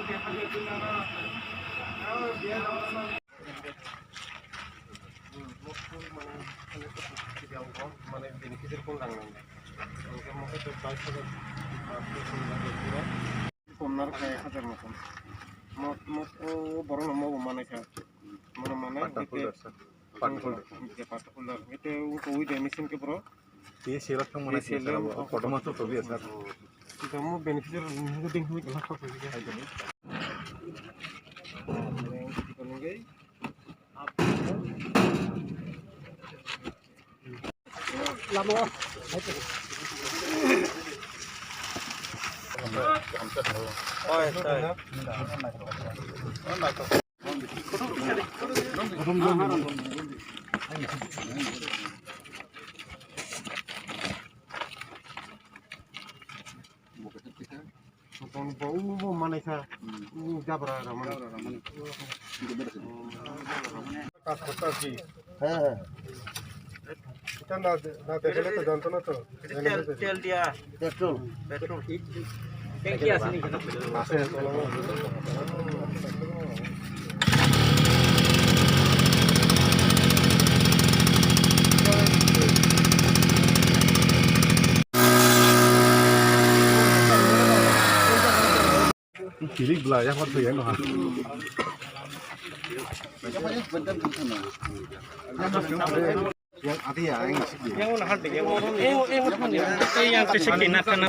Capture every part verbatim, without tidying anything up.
Mane beneficiary kun lang nang. Hingke mokhe to bais hajar, bais hajar. Komnar khe ek hajar moton. Mo, mo, o borok no mo bo manai kha. Mono manai, Pata hingke folder, sir. Pata folder. Hingke pata folder. Ete ungko ui de machine ke bro. Ye selak thang manai, Ye selak sir, abo thang. Kotorma to tobi, sir. Ito mo beneficiary ni ding hui kala kha koi. Soton bo, bo manai kha. Hmm. U jabra ramani. Jabra ramani. Kas korta ki? হ্যাঁ, হ্যাঁ। এটা না, না দেখালে তো জানতো না তো। তেল, তেল দিয়া। পেট্রোল। পেট্রোল। ট্যাঙ্কি আছে নি? আছে, আছে। Kirik bla, yang hot ya, no. Yang ada ya, yang sih. Yang bisa kena kena.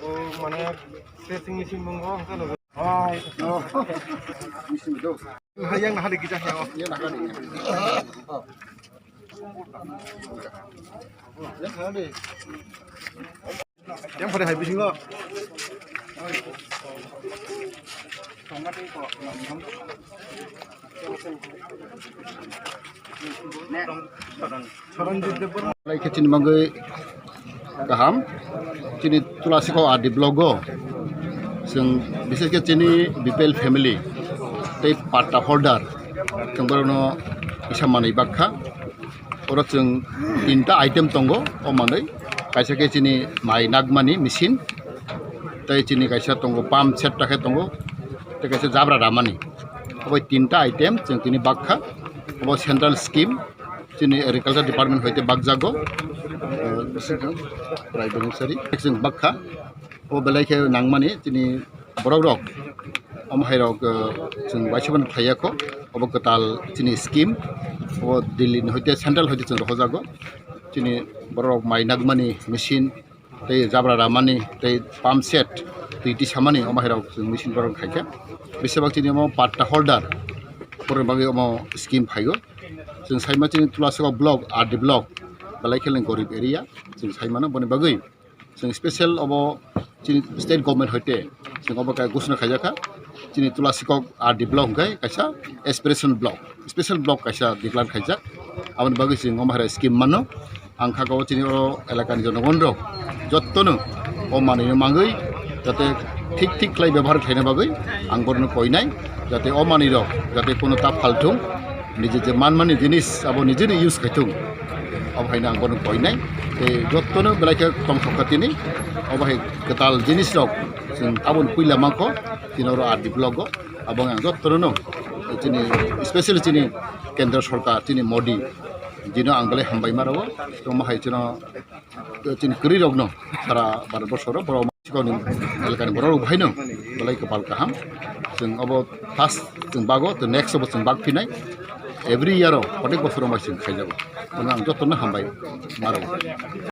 O mane, testing machine bungo, hwnkhe no. Oh, no. Machine do. Yang nahari kita yang. Yang nahari. Yang nahari. Yang pada habis ini kok. Lai khe chini bagwi kaham, chini Tulasikok R D block o chwng, bises khe chini B P L family tei patta holder, chwng borokno kisa manwi bakha. Oro chwng tinta item tongo, o manwi kaisa khe chini mai nakmani machine, tei chini kaisa tongo pump set ta khe tongo, tei kaisa jabra ramani. Obo tinta item chwng tini bakha. Obo central scheme, chini agriculture department hoite bakjago. Eh, private nursery chwng bakha. Obo belai khe nangmani chini borok rok, omo hai rok, eh, chwng waisa phano khlai ya kho. Obo kwtal chini scheme, obo Delhi ni hoite, central hoite chwng rohojago. Chini borok rok mai nakmani machine, tei jabra ramani, tei pump set, twi tisamani, omo hai rok chwng machine borok khai kha. Besibak chini omo patta holder, borok bagwi omo scheme phaigo. Chwng saima chini Tulasikok block, R D block, belai khe gorib area, chwng saimano boni bagwi. Chwng special obo chini state government hoite chwng obo khe ghosona khaijak kha. Chini Tulasikok R D block hwnkhe kaisa aspiration block, special block kaisa declare khaijak. Aboni bagwi chwng omo hai scheme mano. Ang kha o chini o elakani jonogon rok jottono o manwino mangwi jate thik thik khlai bebohar khlaina bagwi ang borokno koinai, jate o manwi rok jate kono ta phalthung, nije je manmani jinis abo nijeni use khaithung, abo haino ang bono koinai. Tei jottono belai khe tongthok kha tini, obo hai kwtal jinis rok chwng taboni puila mankho, tini oro R D block o, abo ang jottono no chini specially chini Kendra Sorkar, chini Modi jino ang belai hambai ma rwo. Tongma hai chino chini kwrwi rokno sara Bharat borsoro borok sikoni elakani borok rok haino belai kwpal kaham. Chwng obo first chwng bago, to next obo chwng bak phinai. Every year o, protek bosoro mai chwng khaijago. Bono ang jotono hambai ma rwo.